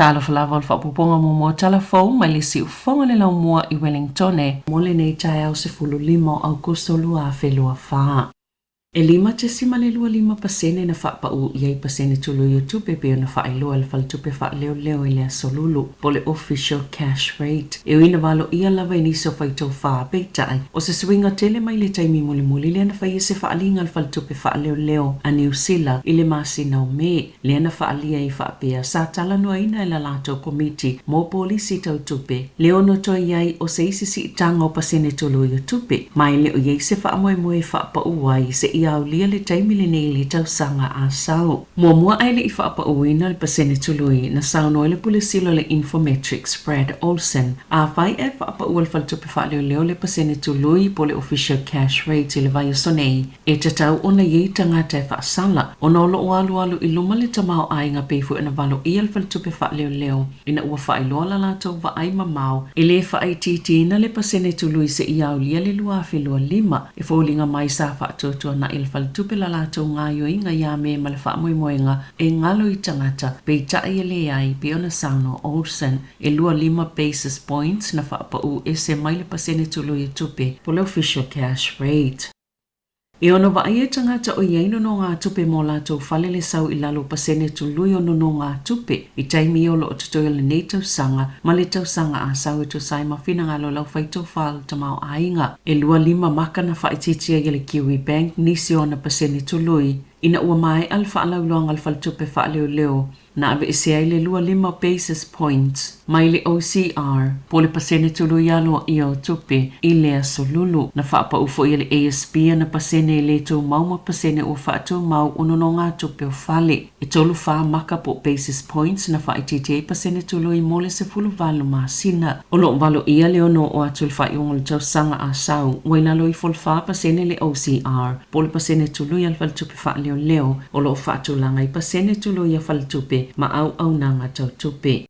Talofa lava o le faaopoopoga muamua o Tala Fou mai le Siufofoga le Laumua i Welingtone mo lenei taeao 15 o Aokuso 2024. E 5.25% na faapau i ai pasene tului o tupe pei ona faailoa e le Faletupe Faaleoleo i le Aso Lulu, po o le Official Cash Rate. E ui ina valoia lava i nisi o faitaufa, peitai, o se suiga tele mai le taimi mulimuli lea na faia se faaaliga a le Faletupe Faaleoleo a Niu Sila i le masina o Me, lea na faaalia ai faapea sa talanoaina e la latou Komiti mo Polisi Tau Tupe le ono toe i ai o se isi siitaga o pasene tului o tupe, ma e le o i ai se faamoemoe e faapaū ai seia aulia le taimi lenei i le tausaga a sau. Muamua ae le i faapauina le pasene tului, na saunoa ai le Pule Sili o le Infometrics, Brad Olsen, afai ae faapaua le Faletupe Faaleoleo le pasene tului po o le Official Cash Rate i le vaiaso nei, e tatau ona i ai tagata e faasala, ona o lo o alualu i luma le tamaoaiga pei foi ona valoia le Faletupe Faaleoleo ina ua faailoa la latou vaai mamao e le faaitiitiina le pasene tului seia aulia le 2025. E foliga mai sa faatuatuanai e le Faletupe la latou gaoioiga ia Me ma le faamoemoega e galo i tagata, peitai e leai, pei ona saunoa Olsen. E 25 basis points na faapaū ese mai le pasene tului o tupe po o le official cash rate. E ono vaaia tagata o i ai nonogatupe mo latou fale le sau i lalo o pasene tului o nonogatupe i taimi o lo o totoe o lenei tausaga ma le tausaga a sau e tusa ai ma finagalo o le aufai-taufa o le tamaoaiga. E 25 maka na faaitiitia ai e le Kiwi Bank nisi o ana pasene tului ina ua maea le faalauiloaga a le Faletupe Faaleoleo na aveesea ai le 25 basis points mai le OCR, po o le pasene tului aloaia o tupe, i le Aso Lulu. Na faapau foi e le ASB ana pasene e le tumau ma pasene ua faatumau o nonogatupe o fale. E 34 maka po o basis points na faaitiitia ai pasene tului mo le 18 masina. O lo o valoia le ono oo atu i le faaiuga o le tausaga a sau, ua i lalo ifo o le 4% le OCR, po o le pasene tului a le Faletupe Faaleoleo o lo o faatulaga i pasene tului a faletupe ma auaunaga tau tupe.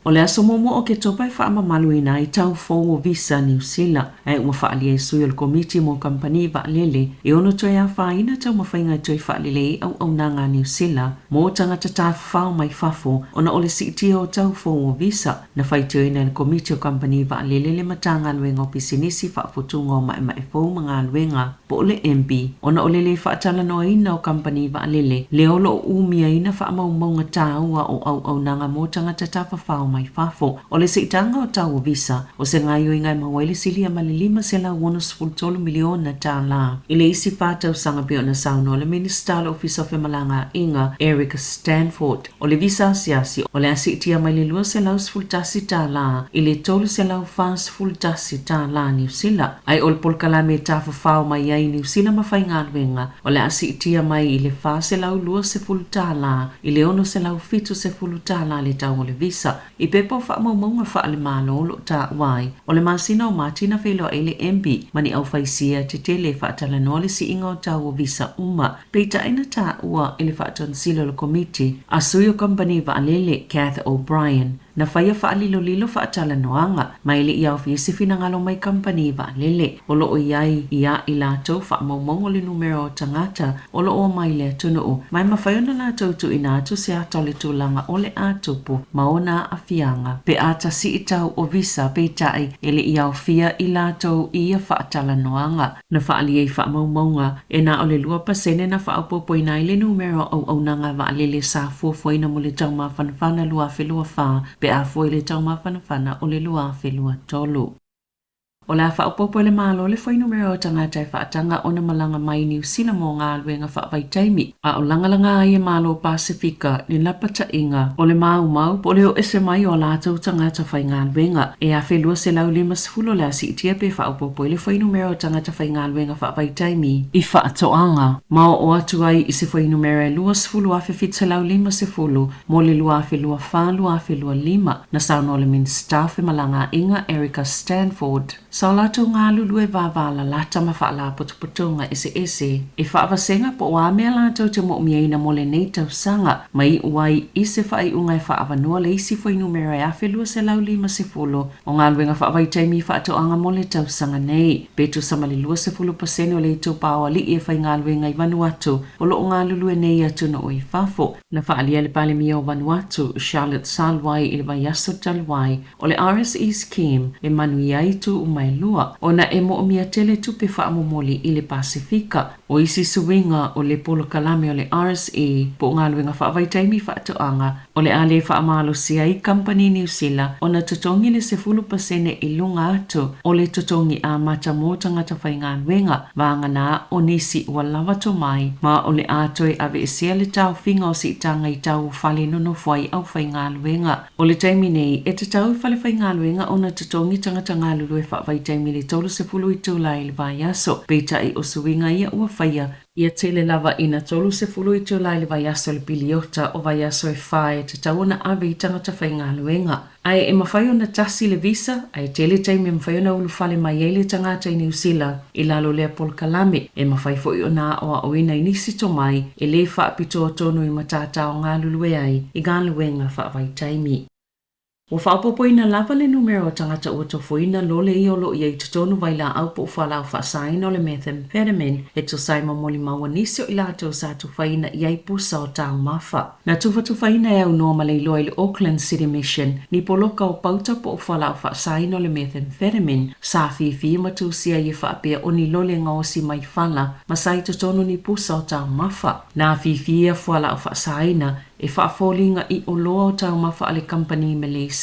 O le aso muamua o Oketopa e faamamaluina ai tau fou o visa Niu Sila, ae ua faaalia e sui o le Komiti mo Kamupani Vaalele e ono toe afaina taumafaiga e toe faalelei ai auaunaga a Niu Sila mo tagata tafafao mai fafo ona o le siitia o tau fou o visa. Na faitioina e le Komiti o Kamupani Vaalele le Matagaluega o Pisinisi Faafutuga o Maemae Fou ma Galuega, po o le MB, ona o le lē faatalanoaina o kamupani vaalele lea o lo o umiaina faamaumauga taua o auaunaga mo tagata tafafao mai fafo. O le siitaga o tau o visa, o se gaoioiga e maua ai le silia ma le $563 miliona tālā i le isi 4 tausaga pei ona saunoa le Minisita o le Ofisa o Femalagaaiga, Eric Stanford. O le visa asiasi o le a siitia mai le $211 i le $341 Niu Sila, ae o le polokalame e tafafao mai ai Niu Sila ma faigaluega o le a siitia mai i le $420 i le $670 le tau o le visa. I pepa o faamaumauga faale-Malo o lo o taua ai, o le masina o Mati na feiloai le MB ma ni aufaisia tetele e faatalanoa le siiga o tau o visa uma. Peitai na taua e le faatonisili o le Komiti a sui o kamupani vaalele, Kath O'Brien, na faia faalilolilo faatalanoaga ma e le i aofia se finagalo mai kamupani vaalele o lo o i ai ia i latou faamaumauga o le numera o tagata o lo o omai i le atunuu, ma e mafai ona latou tuuina atu se ata o le tulaga o le a tupu ma ona aafiaga pe a tasii tau o visa. Peitai e le i aofia i latou i ia faatalanoaga. Na faaalia i faamaumauga e na o le 2% na faaopoopoina ai le numera o auaunaga vaalele sa fuafuaina mo le taumafanafana 2024 pe a fua i le taumafanafana o le 2023. O le a faaopoopo e le Malo le fuainumera o tagata e faataga ona malaga mai Niu Sila mo galuega faavaitaimi, a o lagalaga ai e Malo Pasefika le lapataiga o le maumau po o le o ese mai o a latou tagata faigaluega. E 1250 o le a siitia pe faaopoopo ai le fuainumera o tagata faigaluega faavaitaimi i faatoaga, ma oo atu ai i se fuainumera e 20,750 mo le 2024-2025, na saunoa le Minisita o Femalagaaiga, Erica Stanford. Sa o latou galulue vavalalata ma faalapotopotoga eseese e faavasega po o a mea latou te mo'omiaina mo lenei tausaga, ma iu ai i se faaiuga e faaavanoa le isi fuainumera e 1,250 o galuega faavaitaimi i faatoaga mo le tausaga nei. Pe tusa ma le 20% o le itupa o alii e faigaluega i Vanuatu o lo o galulue nei i atunuu i fafo. Na faaalia e le Palemia o Vanuatu, Charlot Salwai i le vaiaso talu ai, o le RSE Scheme e manuia ai itu uma e lua, ona e mo'omia tele tupe faamomoli i le Pasefika. O isi suiga o le polokalame o le RSE po o galuega faavaitaimi faatoaga, o le a le faamalosia ai kamupani Niu Sila ona totogi le 10% i luga atu o le totogi amata mo tagata faigaluega, vagana o nisi ua lava tomai, ma o le a toe aveesea le taofiga o siitaga i tau o fale nonofo ai aufaigaluega. O le taimi nei, e tatau i falefaigaluega ona totogi tagata galulue faavaitaimi i le 30 itula i le vaiaso, peitai o suiga ia ua faia, ia tele lava ina 30 itula i le vaiaso le piliota o vaiaso e fa e tatau ona ave i tagata faigaluega. Ae e mafai ona tasi le visa, ae tele taimi e mafai ona ulufale mai ai le tagata i Niu Sila i lalo o lea polokalame. E mafai foi ona aoaoina i nisi tomai e le faapitoa tonu i matata o galulue ai i galuega faavaitaimi. Ua faaopoopoina lava le numera o tagata ua tofoina lole ia o lo o i ai i totonu vailaau po o fualaau faasaina o le methamphetamine e tusa ai ma molimau a nisi o i latou sa tufaina i ai pusa o taumafa. Na tufatufaina e aunoa ma le iloa i le Auckland City Mission ni poloka o pauta po o fualaau faasaina o le methamphetamine sa afifi ma tusia ai e faapea o ni lole gaosi mai fala ma sa i totonu ni pusa o taumafa. Na afifi ia fualaau faasaina e faafoliga i oloa o taumafa a le kamupani Malaysia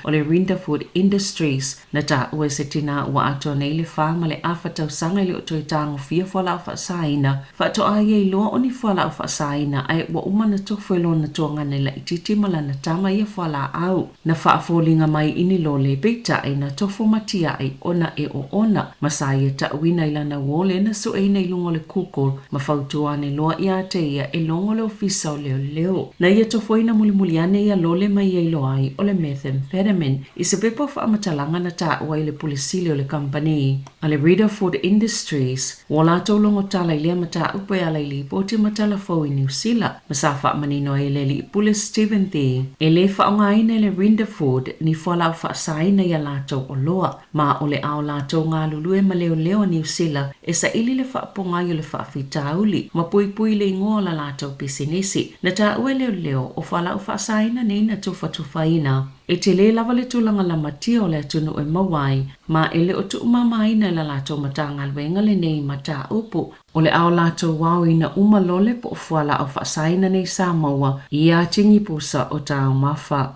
o le Rinda Food Industries. Na taua e se tinā ua atoa nei le 4.5 tausaga e le o toe tagofia fualaau faasaina, faatoa ia iloa o ni fualaau faasaina ae ua uma ona tofo e lona tuagana laitiiti ma lana tama ia fualaau. Na faafoliga mai i ni lole, peitai na tofo ma tiai ona e oona ma sa ia ta'uina i lana uō lea na sueina i luga o le Google ma fautua ane loa ia te ia e logo le ofisa o leoleo. Na ia tofoina mulimuli ane ia lole ma ia iloa ai o le methamphetamine i se pepa o faamatalaga na taua ai le Pule Sili o le kamupani a le Rita Food Industries ua latou logo tala i lea mataupu e ala i lipoti ma tala fou i Niu Sila ma sa faamanino ai e le alii pule Stephen Thee e lē faaaogaina e le Rinda Food ni fualaau faasaina i a latou oloa ma o le a o latou galulue ma leoleo a Niu Sila e saili le faapogai o le faafitauli ma puipui i le igoa o la latou pisinisi. Na taua e leoleo o fualaau faasaina nei na tufatufaina e tele lava le tulaga lamatia o le atunuu e maua ai, ma e le o tuumamaina e la latou Matagaluega lenei mataupu. O le a o latou aoina uma lole po o fualaau faasaina nei sa maua i ia tini pusa o taumafa.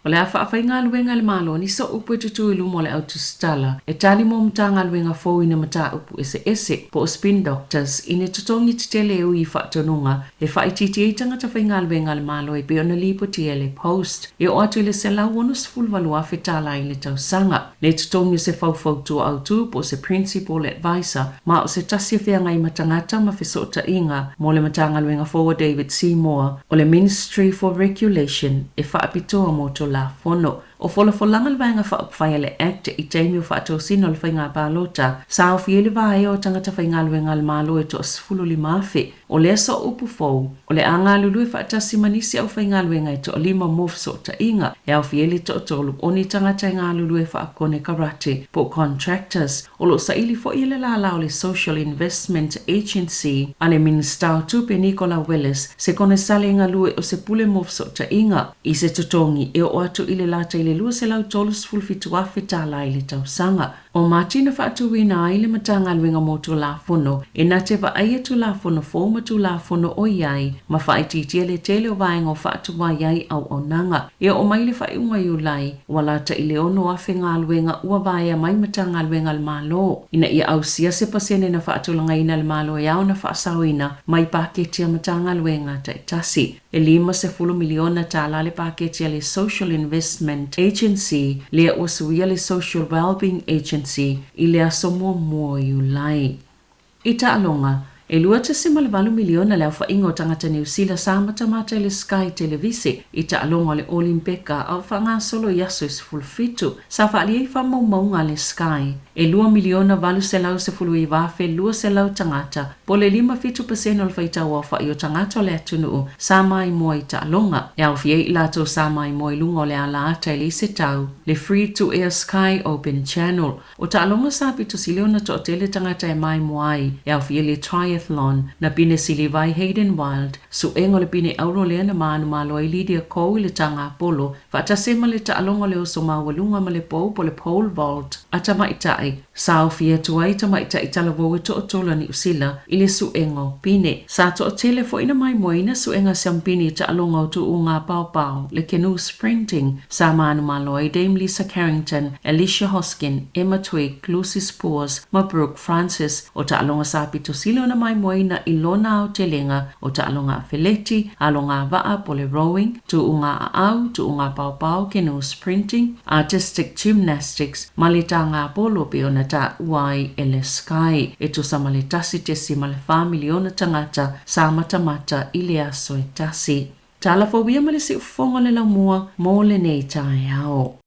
O le a faafaigaluega e le Malo ni sooupu e tutū i luma o le au tusitala e tali mo Matagaluega fou i ni mataupu eseese po o spin doctors i ni totogi tetele e ui i faatonuga e faaitiiti ai tagata faigaluega a le Malo e pei ona lipotia e le Post e oo atu i le $168,000 tālā i le tausaga. Le totogi o se faufautua autū po o se principal advisor ma o se tasi e feagai ma tagata ma fesootaiga mo le Matagaluega fou a David Seymour o le Ministry for Regulation e faapitoa mo Tulafono o Folafolaga le Vaega Faaupufai a le Act i taimi o faatosina o le faiga palota sa aofia ai le vaea o tagata faigaluega a le Malo e toa-15,000. O lea sooupu fou, o le a galulue faatasi ma nisi aufaigaluega e toalima mo fesootaiga, e aofia ai le toatolu o ni tagata e galulue faakonekarate po o contractors, o lo o saili foi e le lālā o le Social Investment Agency a le Minisita o Tupe Nicola Willis se konesale e galue o se pule mo fesootaiga i se totogi e oo atu i le lata i le $237,000 tālā i le tausaga. O Mati na faatuina ai le Matagaluega mo Tulafono e na te vaaia Tulafono fou ma Tulafono o i ai ma faaitiitia le tele o vaega o faatuai ai auaunaga. E oo mai le faaiuga Iulai, ua lata i le 6,000 galuega ua vaea mai Matagaluega a le Malo ina ia ausia se pasene na faatulagaina e le Malo e ao ona faasaoina mai paketi a Matagaluega taitasi. E $50 miliona tālā le paketi a le Social Investment Agency lea ua suia le Social Wellbeing Agency i le aso muamua o Iulai. I taaloga, E 2.8 miliona le aofaiga o tagata Niu Sila sa matamata i le Sky Televise i taaloga o le Olimpeka a o faagasolo i aso e 17, sa faaalia ai faamaumauga a le Sky. E 2,819,200 tagata, po o le 57% o le faitau aofai o tagata o le atunuu sa maimoa i taaloga, e aofia ai i latou sa maimoa i luga o le alaata e leai se tau, le Free to Air Sky Open Channel. O taaloga sa pito sili ona toatele tagata e maimoa ai, e aofia ai le triathlon, na pine siliva ai Hayden Wilde, suega o le pine auro lea na manumalo ai Lydia Ko i le tagapolo, faatasi ai ma le taaloga o le oso maualuga ma le pou po o le pole vault a tamaitai. Sa aofia atu ai tamaitai talavou e toatolu a Niu Sila i le suega o pine. Sa toatele foi na maimoaina suega siampini i taaloga o tuuga paopao, le canoe sprinting, sa manumalo ai Dame Lisa Carrington, Alicia Hoskin, Emma Twigg, Lucy Spoors ma Brooke Francis. O taaloga sa pito sili ona maimoaina i lona aotelega o taaloga afeleti, aloga vaa po o le rowing, tuuga aau, tuuga paopao, canoe sprinting, artistic gymnastics ma le tagapolo pei ona taua ai e le Sky. E tusa ma le 1.4 miliona tagata sa matamata i le aso e tasi. Tala fou ia ma le siufofoga o le laumua mo lenei taeao.